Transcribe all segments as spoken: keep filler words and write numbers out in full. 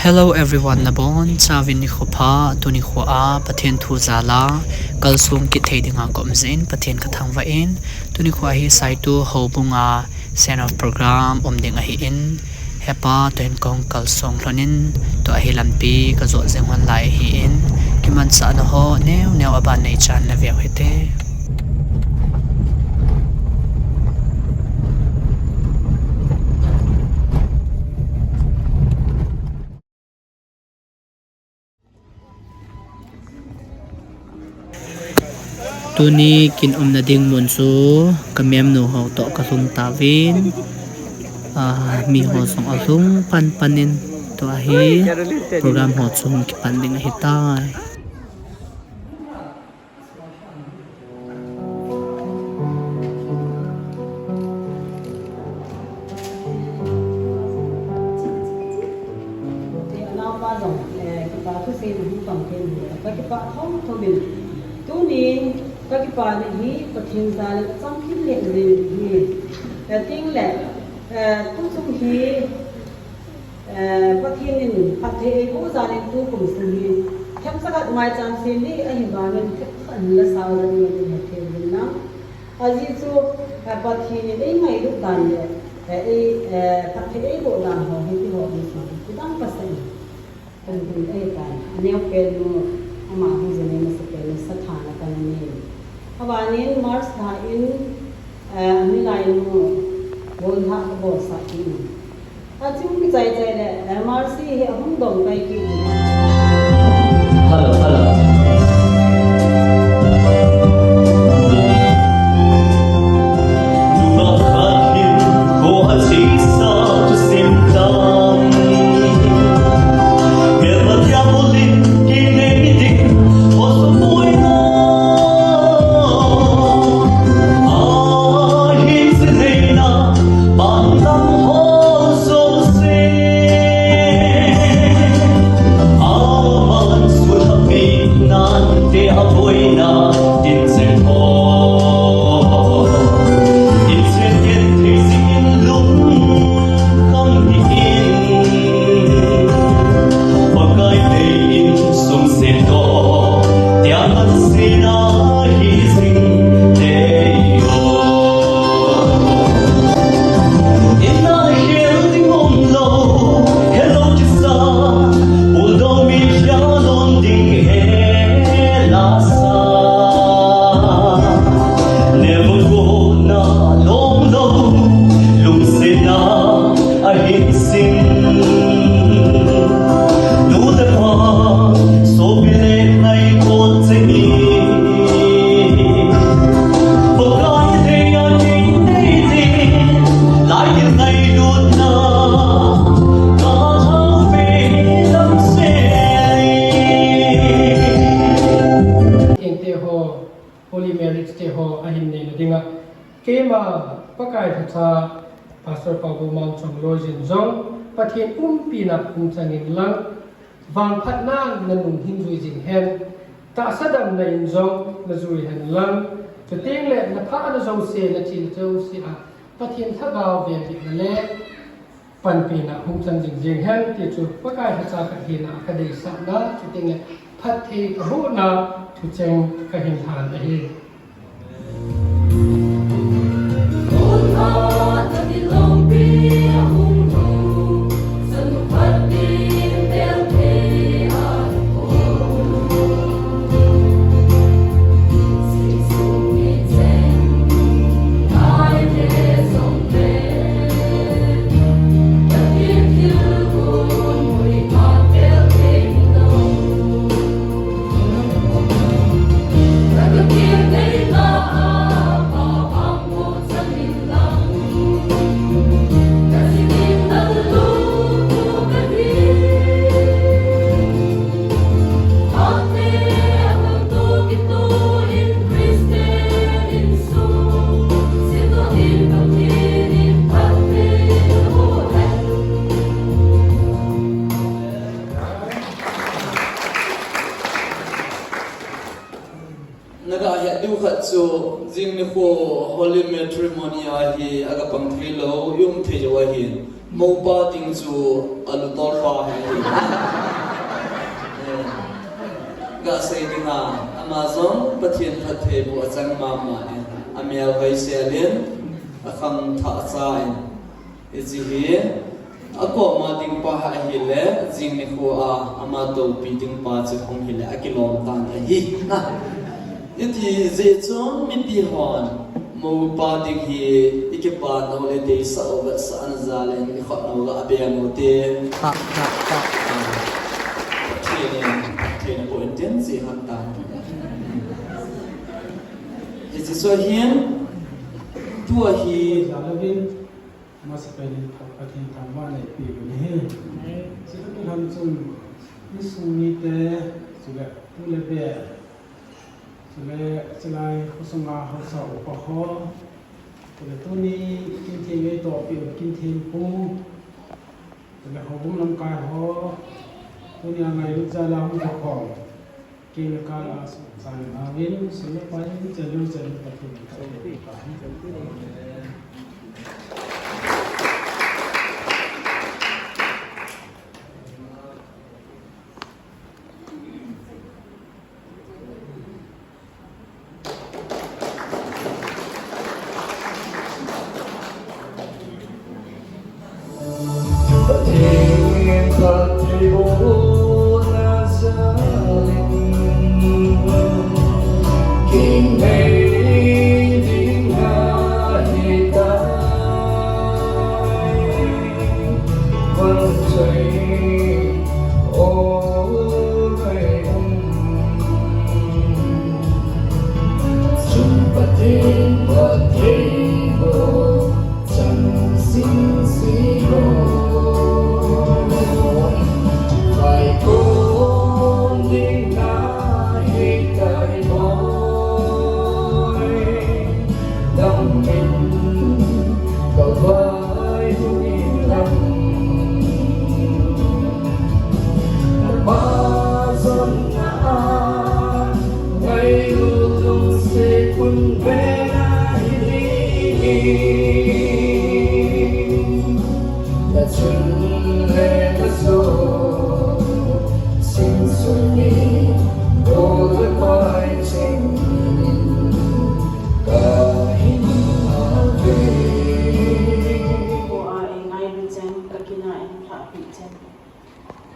Hello everyone, nabonchauvin nikho pha. Tuni nikho a Pathen thu jal a kalsong kit thei dinga ka um jeh in Pathen ka thangvah in, tuni nikho a hi Saitu houbung a send off program um ding ahin, hepa toh hin kahung kalsong lhon in, tua hi lampi ka jot jing lhon lai ahin, kimanchah na ho neo neo a ban nei chan na veu hite. Tuni kin umna ding mun chu ka memnu ho toh ka lhung tauvin, ah, mi ho jong alhung pan pan in, tua hi program ho chu hung kipan ding ahitai. Te anaopa jong, eh, kipa thuseina hung tong thei in, ka kipah thouthou in. Tunin ka kipana hi Pathen jal in achang kit lheh jeng in ahi. Eh, tin le, eh, tuchung hi, Eh, Pathen in phatthei eiboh jal in tukum sung hi themcha khat maicham sel ding ahi vangin themcha khat hin la sao jal in hetthei uvin lang. Ajeh chu, eh, Pathen in eingailut dan le, eh, ei, eh, phatthei eiboh dan ho hi keiho insung kidang pasal in. Kan hun ahitan. Aneo pen nu, ama hung jing in amasapen nu Sathana kana nei. Abanin March lha in, eh, amilai nu, Golhah kabolsah kit in. Achung kichai chai le, eh, Marcy hi ahung dong pai kit in. Hello, hello. Holy Marriage te ho ahin neina dinga, keima Pakai lhacha Pastor Paubou Mangchong Loijin jong Pathen umpina hung chang in lang, vangphatna nanung hin jui jing hen, tahsa damna in jong najui hen lang, chuteng le naphana jouse, nathina jouse a Pathen Lhagao veng bit na le, panpina hung chang jing jing hen ti chu Pakai lhacha kahina kadeisahna, chuteng le phatthei kabohna thucheng kahin lhan ahi. Naga het diu khat chu, jing nikho Holy Matrimony a hi aga pang thei lou, i um thei jou ahin. Moupa ding chu alutol pa hi. Eh, gasei dinga, ama jong Pathen phattheiboh achang mama in, amel hoisel in, akhangthah cha in, hiche hi, akoma ding pa ahile, jing nikho a, ama toupi ding pa chu hung hile, akilom tan ahi. Hiti jeh chun mipi hon, moupa ding hi, ikipa nau le deisah u vetsahna jal in, ikhut nau ga beng u te. Pathen in, Pathen in aboh in tin, jeh ham tan. Hiche chu ahin, tua hi, Masapen in Pathen thangvahna ipe u ahi. Chule mihem chun, insung mite, chule pu le pi, chule chulai khosunga haosa upa ho, chule tuni Kintheng eitohpeh u Kintheng pu, chule houbung lamkai ho, tunia ngailut jal a hung kikhom. Kei le kala suhchan nauvin, sum le pai, chenlu chenlu Pathen in Pathen in.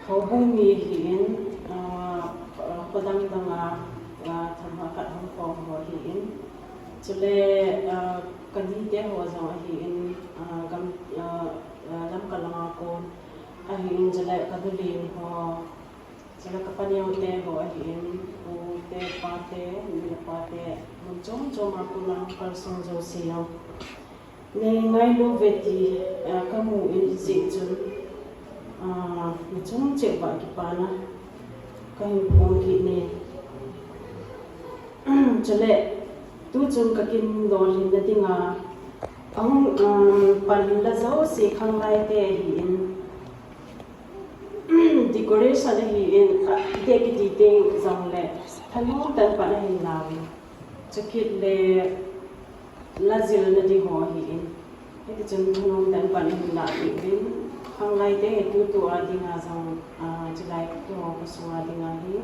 Houbung mi ahin, ah, ah, kho dang dang a, ah, thamkhat hung khom ho ahin. Chule, ah, ka nite ho jong ahin, ah, gam, ah, ah, Lamka langa kon ahin, chule ka nu len ho, chule ka paneo te ho ahin, pu te, pa te, nu le pa te, mun chom chom a kon lang kalsong jouse jong. Nei ngailu uve ti, ah, ka mu in hijeh chun, ah, mi chung cheh uva kipana ka hin phong kit e. Chule, tuchung ka kin lolhinna dinga, ahung, ah, pan la jouse khanglai te ahin, decoration ahin, ah, te kiti teng jongle, thanom tah in pan ahin lau in. Chukit le la jilna ding ho ahin. Hiti chun thanom tah in pan ahin lah peh uvin. Khanglai te hi tutu a dinga jong, ah, chulai kho sunga dinga hi.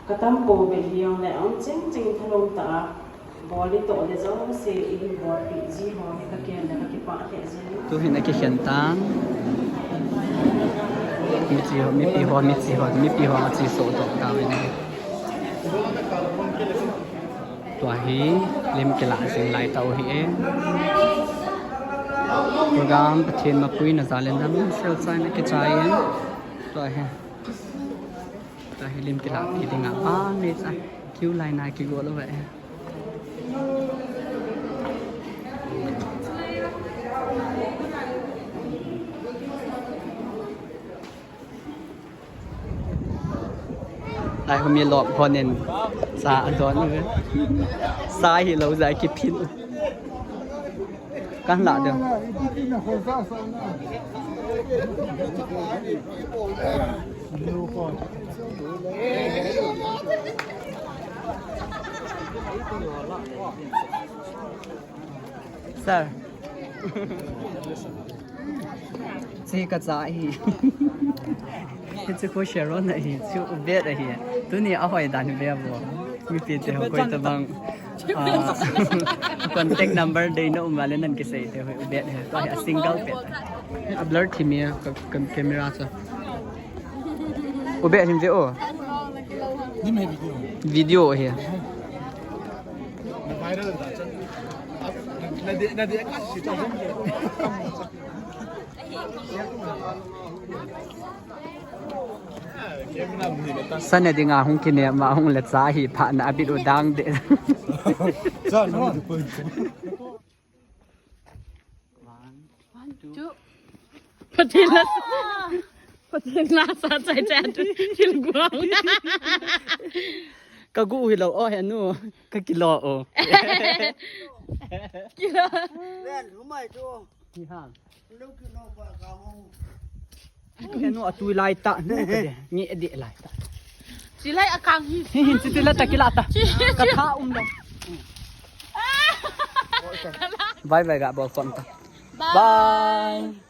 Ka tam pouve hijongle, aum cheng cheng thanom tah a. Bol i toh le jouse i hin bolpeh ji ho hi ka kel le ka kipah lheh jeng e. Tu hin akikhen tan. Michi ho, mipi ho, michi ho, mipi ho achi soh toh tauvin. Tua hi lim kilah jing lai tau hi e. Program Pathen mapuina jal in damsel chaina kichai in. Tua hi. Tua hi lim kilah pi dinga ban nei cha. Queue line a kigo lou ve. Lai humi lop honin sa adon uve. Sa hilou jeh a kiphin. Kan lah ding. Sir. Che ka cha hi. Hiche khu Sharon ahi, chu u bet ahi. Tuni a hoi dan hi ve vo. Mipi te ho koi tabang. Ah, contact number dei na um le nan kisei te ho u bet ahi. Tua hi a single pet. A blur thi mi a ka, ka camera cha. U bet hin ve o. Video ahi. Sana dinga hung kinem a hung le cha hi pha na a bit u dang de. One, two. Pathen la, Pathen la sa chai chai tu thil guang. Ka gu hi lo o he nu, ka kilo o. Kilo. Len, humai chu. Hi ha. Lo kilo ba ka hong. He nu a tui lai ta, nu ka de, nge de lai ta. Chi lai a kang hi. Hi hin chi ti la ta ki la ta. Ka tha um lo. Bye bye ga bol kon ta. Bye. Bye.